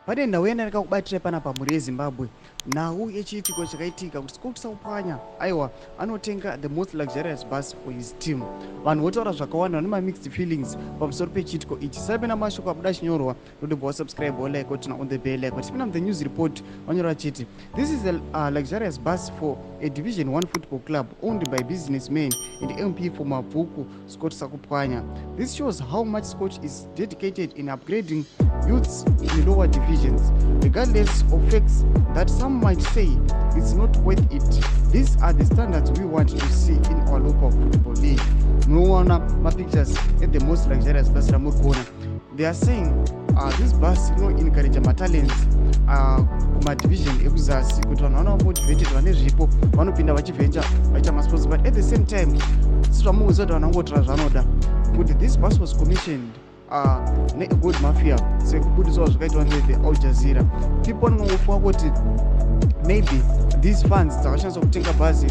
Pane nhau yandandika kubatira panapa, mhuri yeZimbabwe, nhau yechiitiko chakaitika kuti Scott Sakupwanya, aiwa, anotenga the most luxurious bus for his team. Vanhu votaura zvakawanda, vane mamixed feelings pamusoro pechiitiko ichi. Sapena mashoko abuda chinyorwa, nodobva wasubscribe, wolike, woturn on the bell icon. Tipinda the news report, vanyora vachiti, "This is a luxurious bus for a Division 1 football club owned by businessman and MP for Mabvuku, Scott Sakupwanya. This shows how much Scott is dedicated in upgrading youths in lower divisions. Regardless of facts that some might say it's not worth it, these are the standards we want to see in our local football league." Munoona mapictures at the most luxurious bus ramuri kuona. They are saying this bus inoencourage matalents kumadivision ekuzasi, kuti vanhu vanova motivated, vane zvipo vanopinda vachiventure vachiita masports. But at the same time, sezvamukuziva kuti vanhu vangotora zvanoda, kuti this bus was commissioned negold mafia, sekubudiswa zvakaitwa nethe Al Jazeera. People vanongofunga kuti maybe these funds dzakashandiswa kutenga bhazi,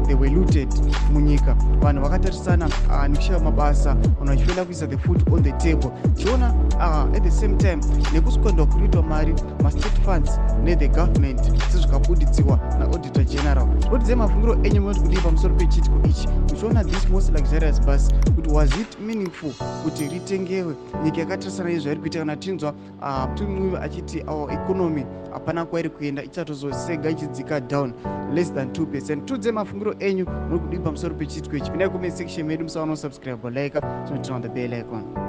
they were looted munyika, vanhu vakatarisana nekushaya mabasa, vanhu vachifanira kuisa the food on the table. Tichiona at the same time nekusquanderwa kuri kuitwa mari, mastate funds nethe government, sezvakabuditsiwa naauditor general. Otidzai mafungiro enyu, munoti kudii pamusoro pechiitiko ichi, uchiona this most luxurious bus, kuti was it meaningful kuti ritengewe nyika yakatarisana nezvairi kuita? Kana tinzwa Mthuli achiti our economy hapana kwairi kuenda, ichatozosega ichidzika down less than 2%. Tiudzei mafungiro enyu, muri kudii pamusoro pechiitiko ichi? Pindai comment section medu, musawana usubscribe, like, turn on the bell icon.